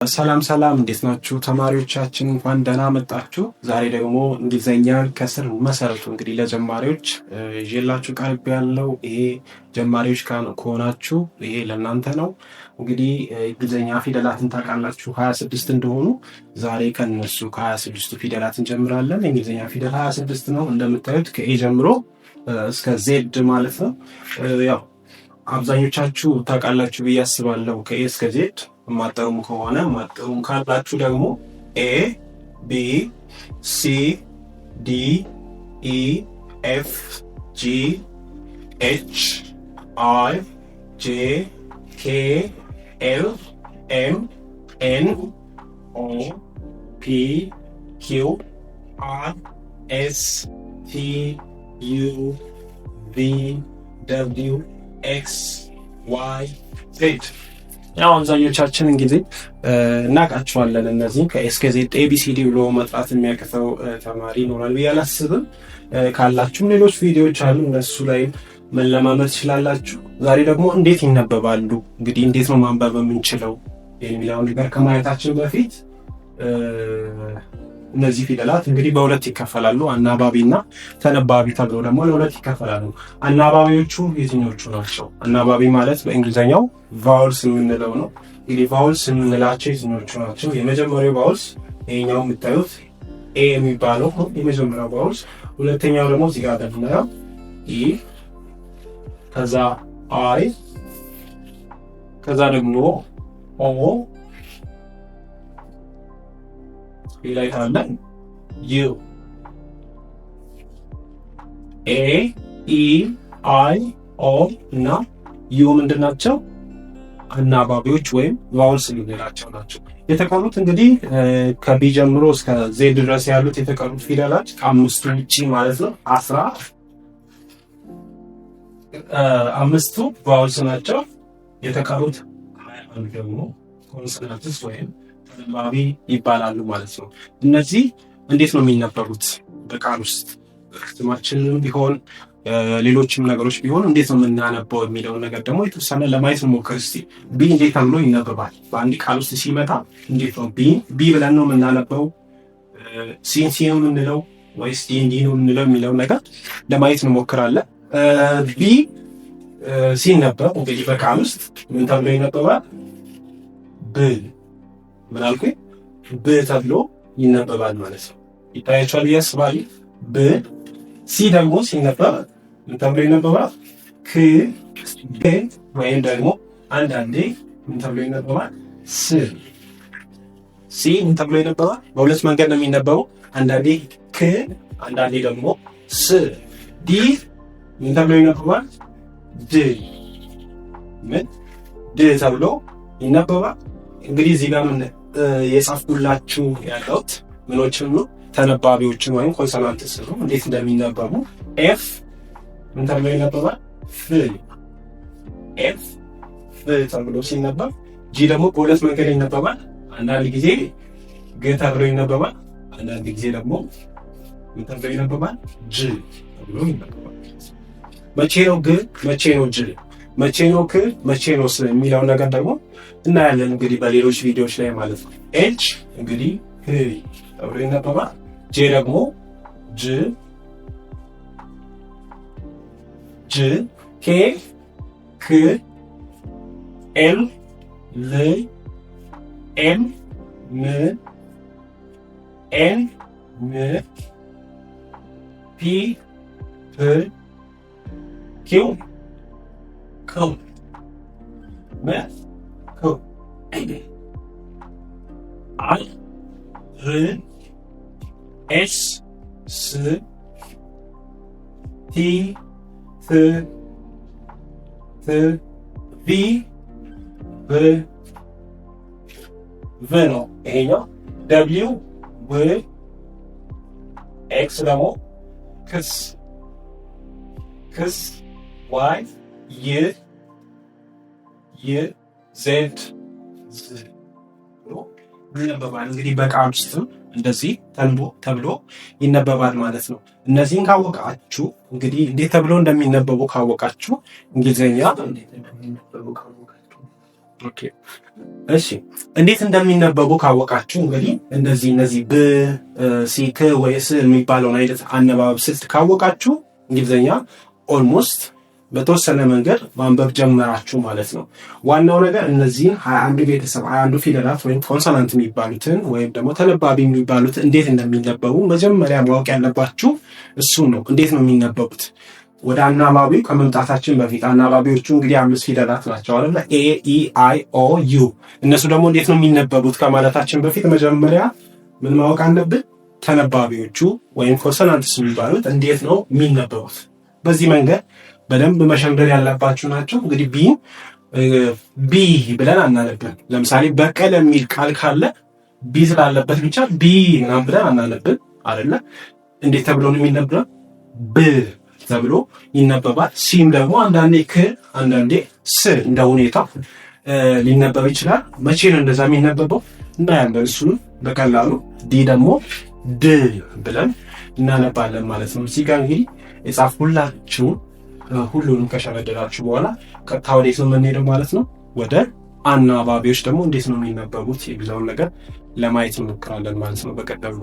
ሰላም ሰላም፣ እንዴት ናችሁ ተማሪዎቻችን? እንኳን ደህና መጣችሁ። ዛሬ ደግሞ እንግሊዘኛን ከስር መሰረቱ እንግዲህ ለጀማሪዎች ይዤላችሁ ቀርቤያለሁ ይሄ ጀማሪዎች ከሆናችሁ ይሄ ለእናንተ ነው። እንግዲህ እንግሊዘኛ ፊደላትን ታውቃላችሁ 26 እንደሆኑ። ዛሬ ከነሱ ከ26ቱ ፊደላት እንጀምራለን። የእንግሊዘኛ ፊደል 26 ነው እንደምታዩት ከ A ጀምሮ እስከ Z ማለት ነው። ያው አብዛኞቻችሁ ታውቃላችሁ ብዬ አስባለሁ ከ A እስከ Z። የማትጠሩም ከሆነ፣ የማትጠሩም ካላችሁ ደግሞ A B C D E F G H I J K L M N O P Q R S T U V W X Y Z። ያው አብዛኞቻችን እንግዲህ እናውቃቸዋለን። እነዚህም ከ A እስከ Z ABCD ብሎ መጥራት የሚያቅተው ተማሪ ይኖራል ብዬ አላስብም። ካላችሁም ሌሎች ቪዲዮዎች አሉ፣ እነሱ ላይ መለማመድ ትችላላችሁ። ዛሬ ደግሞ እንዴት ይነበባሉ፣ እንግዲህ እንዴት ነው ማንበብ የምንችለው የሚለውን ነገር ከማየታችን በፊት እነዚህ ፊደላት እንግዲህ በሁለት ይከፈላሉ። አናባቢ እና ተነባቢ ተብሎ ደግሞ ለሁለት ይከፈላሉ። አናባቢዎቹ የትኞቹ ናቸው? አናባቢ ማለት በእንግሊዝኛው vowels የምንለው ነው። እንግዲህ vowels የምንላቸው የትኞቹ ናቸው? የመጀመሪያው vowels ይሄኛው የምታዩት A የሚባለው የመጀመሪያው vowels። ሁለተኛው ደግሞ እዚህ ጋር እንደምናየው E፣ ከዛ I፣ ከዛ ደግሞ O፣ ሌላ የት U። A E I O እና U ምንድን ናቸው? አናባቢዎች ወይም vowels የምንላቸው ናቸው። የተቀሩት እንግዲህ ከ B ጀምሮ እስከ Z ድረስ ያሉት የተቀሩት ፊደላት ከአምስቱ ውጪ ማለት ነው 15ቱ vowels ናቸው። የተቀሩት 21 ደግሞ consonants ወይም ተነባቢ ይባላሉ ማለት ነው። እነዚህ እንዴት ነው የሚነበቡት በቃል ውስጥ ስማችንም ቢሆን ሌሎችም ነገሮች ቢሆን እንዴት ነው የምናነበው የሚለውን ነገር ደግሞ የተወሰነ ለማየት እንሞክር እስቲ። B እንዴት ተብሎ ይነበባል? በአንድ ቃል ውስጥ ሲመጣ እንዴት ነው B B ብለን ነው የምናነበው? C ን C ነው የምንለው ወይስ D ን D ነው የምንለው የሚለውን ነገር ለማየት እንሞክራለን። B ሲነበብ እንግዲህ በቃል ውስጥ ምን ተብሎ ይነበባል? ብ። ምን አልኩኝ? ብ ተብሎ ይነበባል ማለት ነው። ይታያችኋል ብዬ አስባለሁ። ብ። C ደግሞ ሲነበብ ምን ተብሎ ይነበባል? ክ ወይም ደግሞ አንዳንዴ ምን ተብሎ ይነበባል? ስ። C ምን ተብሎ ይነበባል? በሁለት መንገድ ነው የሚነበበው። አንዳንዴ ክ፣ አንዳንዴ ደግሞ ስ። D ምን ተብሎ ይነበባል? ድ። ምን ድ ተብሎ ይነበባል። እንግዲህ እዚህ ጋር ምን የጻፍኩላችሁ ያለሁት ምኖችን ነው? ተነባቢዎችን ወይም consonants ነው፣ እንዴት እንደሚነበቡ። F ምን ተብሎ ይነበባል? ፍ። F ፍ ተብሎ ሲነበብ፣ G ደግሞ በሁለት መንገድ ይነበባል። አንዳንድ ጊዜ ግ ተብሎ ይነበባል። አንዳንድ ጊዜ ደግሞ ምን ተብሎ ይነበባል? ጅ ተብሎ ይነበባል። መቼ ነው ግ፣ መቼ ነው ጅ፣ መቼ ነው ክ፣ መቼ ነው ስ የሚለውን ነገር ደግሞ እናያለን እንግዲህ በሌሎች ቪዲዮዎች ላይ ማለት ነው። H እንግዲህ ህ ተብሎ ይነበባል። J ደግሞ ጅ ጅ፣ K ክ፣ L ል፣ M ም፣ N ን፣ P ፕ፣ Q ቅ፣ ም ክ፣ R ር፣ S ስ፣ T ት ት፣ V ቭ። ቭ ነው ይሄኛው። W ው፣ X ደግሞ ክስ ክስ፣ Y ይ ይ፣ Z ዝ ብሎ ይነበባል። እንግዲህ በቃል ውስጥም እንደዚህ ተንቦ ተብሎ ይነበባል ማለት ነው። እነዚህን ካወቃችሁ፣ እንግዲህ እንዴት ተብሎ እንደሚነበቡ ካወቃችሁ እንግሊዝኛ Okay እሺ፣ እንዴት እንደሚነበቡ ካወቃችሁ እንግዲህ እንደዚህ እነዚህ ብ፣ ሲ፣ ክ ወይ ስ የሚባለውን አይነት አነባበብ ስልት ካወቃችሁ እንግሊዝኛ almost በተወሰነ መንገድ ማንበብ ጀመራችሁ ማለት ነው። ዋናው ነገር እነዚህን 21ዱ ቤተሰብ፣ 21ዱ ፊደላት ወይም consonant የሚባሉትን ወይም ደግሞ ተነባቢ የሚባሉት እንዴት እንደሚነበቡ መጀመሪያ ማወቅ ያለባችሁ እሱ ነው። እንዴት ነው የሚነበቡት? ወደ አናባቢው ከመምጣታችን በፊት አናባቢዎቹ እንግዲህ አምስት ፊደላት ናቸው አይደለ? A E I O U። እነሱ ደግሞ እንዴት ነው የሚነበቡት ከማለታችን በፊት መጀመሪያ ምን ማወቅ አለብን? ተነባቢዎቹ ወይም consonants የሚባሉት እንዴት ነው የሚነበቡት? በዚህ መንገድ በደንብ መሸምደድ ያለባችሁ ናቸው። እንግዲህ B ን ቢ ብለን አናነብም። ለምሳሌ በቀለ የሚል ቃል ካለ B ስላለበት ብቻ ቢ ምናምን ብለን አናነብም አይደለ? እንዴት ተብሎ ነው የሚነበበው? ብ ተብሎ ይነበባል። C ም ደግሞ አንዳንዴ ክ፣ አንዳንዴ ስ እንደ ሁኔታው ሊነበብ ይችላል። መቼ ነው እንደዛ የሚነበበው? እናያለን። እሱንም በቀላሉ D ደግሞ ድ ብለን እናነባለን ማለት ነው። እዚህ ጋር እንግዲህ የጻፍኩላችሁን ሁሉንም ከሸመደዳችሁ በኋላ ቀጥታ ወዴት ነው የምንሄደው ማለት ነው? ወደ አናባቢዎች ደግሞ እንዴት ነው የሚነበቡት የሚለውን ነገር ለማየት እንሞክራለን ማለት ነው በቀጣዩ።